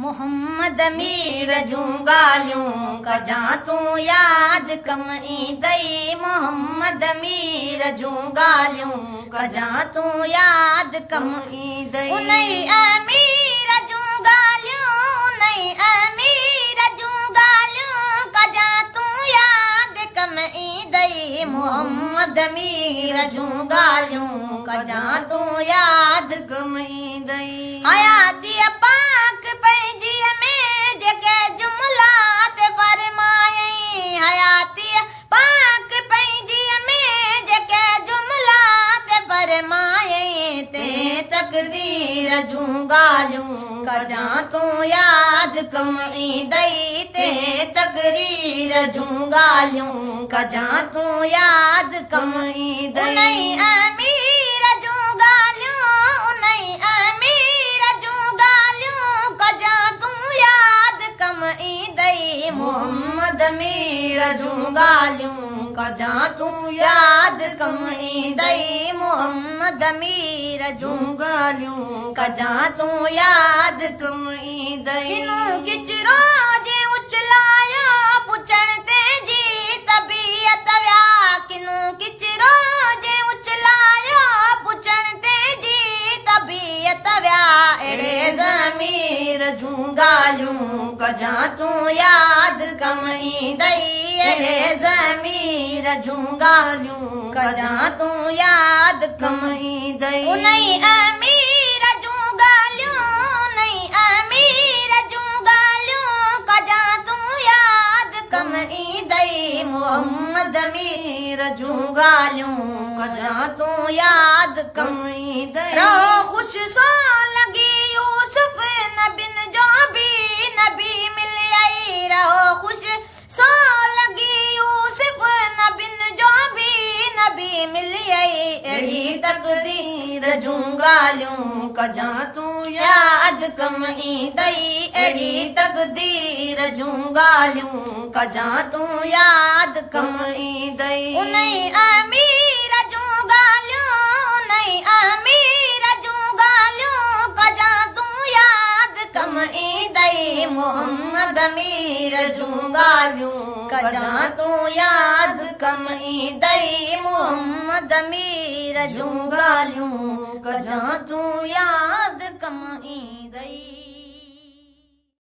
محمد مير جون ڳالهيون ڪجان تون ياد ڪم ايندئي محمد مير جون ڳالهيون ڪجان تون ياد ڪم ايندئي انهي امير جون ڳالهيون انهي امير جون ڳالهيون ڪجان تون ياد ڪم ايندئي محمد مير جون ڳالهيون ڪجان تون ياد ڪم ايندئي. حياتيء پاڪ پنهنجيء ۾ جيڪي جملات فرمايائين حياتيء پاڪ پنهنجيء ۾ جيڪي جملات فرمايائين تنهن تقدير جون ڳالهيون ڪجان تون ياد ڪم ايندئي تنهن تقرير جون ڳالهيون ڪجان تون ياد ڪم ايندئي. انهيء امير جون ڳالهيون انهي امير جون ڳالهيون ڪجان تون ياد ڪم ايندئي محمد مير جون ڳالهيون ڪجان تون ياد ڪم ايندئي محمد مير جون ڳالهيون ڪجان تون ياد ڪم ايندئي. ڪنو ڪچرو جنهن اڇلايو پڇڻ تنهن جي طبيعت ويا ڪنو ڪچرو جنهن اڇلايو پڇڻ تنهن جي طبيعت ويا اهڙي ضمير جون ڳالهيون ڪجان تون ياد ڪم ايندئي اهڙي ضمير جون ڳالهيون ڪجان تون ياد ڪم ايندئي. انهي امير جون ڳالهيون انهي امير جون ڳالهيون ڪجان تون ياد ڪم ايندئي محمد مير جون ڳالهيون ڪجان تون ياد ڪم ايندئي. رهو خوش سو لڳي يوسف نبين جو به نبي مليئي رهو خوش سو لڳي يوسف نبين جو به نبي مليئي اهڙي تقدير جون ڳالهيون ڪجان تون ياد ڪم ايندئي اهڙي تقدير جون ڳالهيون ڪجان تون ياد ڪم ايندئي. انهي امير جون ڳالهيون انهي امير جون ڳالهيون ڪجان تون ياد ڪم ايندئي محمد مير جون ڳالهيون ڪجان تون ياد ڪم ايندئي محمد مير جون ڳالهيون ڪجان تون ياد ڪم ايندئي.